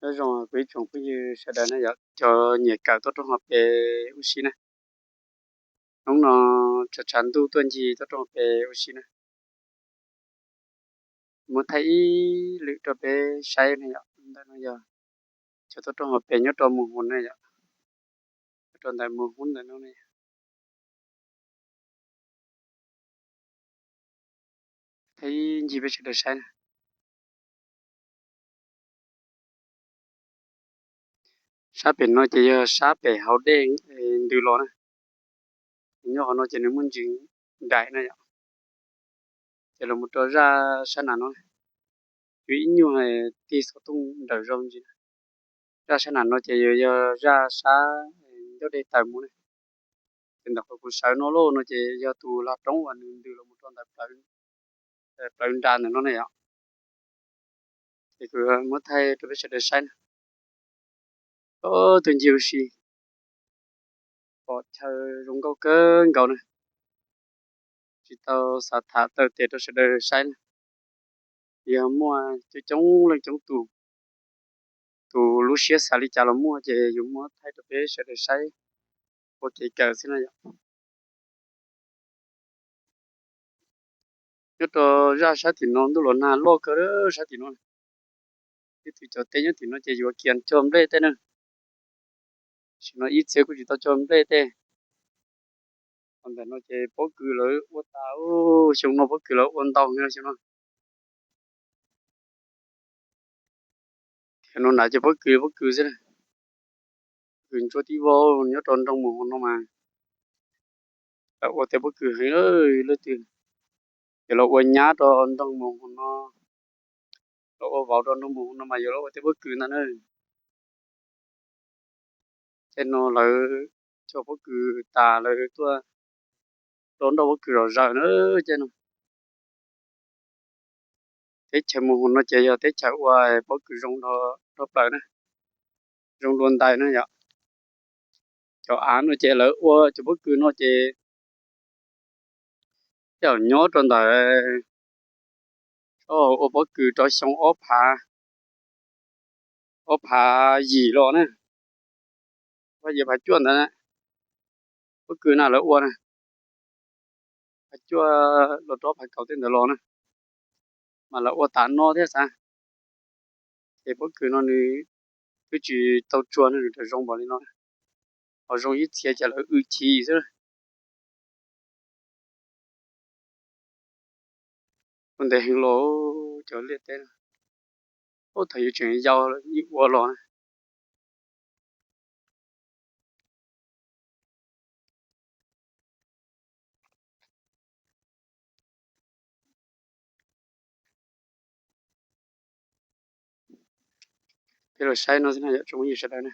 Nyob zoo kuv ib tsoom phooj ywg sawv daws na yom, cov nyiam kawm toj roob hauv pes ua si na. Hnub no tshav tshav ntuj tuaj ncig toj roob hauv pes ua si na. Muab thaij ib lwm rau peb saib na yom. Ntawm no yog cov toj roob hauv pes nyob rau Mus Hus na yom, nyob rau ntawm Mus Hus ntawm no na. Thaij ncig peb sawv daws saib na. Sab pem no ces yog sab pem hauv dej ntws los na. Nyob qhov no ces nws muaj ntsis nraim na yom. Ces los mus rau zaj sab nam no, yus ib nyuag tig xov tooj nrawm zog ntsis na. Zaj sab nam no ces yus yog zaj sab ncauj dej tawm mus na. Ces ntawm qhov kuv sawv no lauj no ces yog tus lag roob uas nws ntws los mus rau ntawm plawv nra ntawm no ne yom. Ces kuv muab thaij rau peb sawv daws saib na. Ob tug ncig ua si, pom chaw zoo nkauj kawg nkaus na. Tsis tau xav tham tawm tes rau sawv daws saib na. Yog muaj coob coob leej coob tus, tus lub siab xav li cas los muaj ces yus muab thaij rau peb sawv daws saib ua kev kawm xwb na yom. Nyob rau zaj sab tim no ntuj los nag loj kawg sab tim no. Ib tug cov teb nyob tim no ces yuav kiag cog nplej tej na. Tam sim no ib txhia kuj tsis tau cog nplej tej. Ntawm no ces pob kws lawv ua tas, xyoo no pob kws lawv ua ntau heev xyoo no. Tiam no na ces pob kws pob kws xwb. Pob kws ntsuab tib vog nyob rau nroog Mus Hus no mas lawv ua tej pob kws heev lawm leej twg. Ces los ua nyab rau nroog Mus Hus no, los ua vauv rau nroog Mus Hus no mas yuav los ua tej pob kws ntag na. Tej no lawv cog pob kws tas lawv tuaj rau nroj pob kws zom zaws na. Tej no teb chaws Mus Hus no ces yog teb chaws ua pob kws zoo rau plaws na, zoo dua ntais na yom. Cov av no ces lawv ua cov pob kws no ces tej zaum nyob rau ntawm, ua pob kws rau xyoo ob phav, ob phav yim los na, ob phav yim phav cuaj ntawd na. Pob kws na lawv ua na, phav cuaj los rau ob phav kaum tej ntawd los na, mas lawv ua tas no thiab xav. Ces pob kws no nws twb tsis tau tsuag no nws rov zoo npaum li no, ho zoo ib txhia ces lawv w chim xwb. Ua ntev heev los cov liaj teb, ub thaum yus tseem yau yeej ua los na. Peb los saib no xwb na yom tsoom phooj ywg sawv daws na.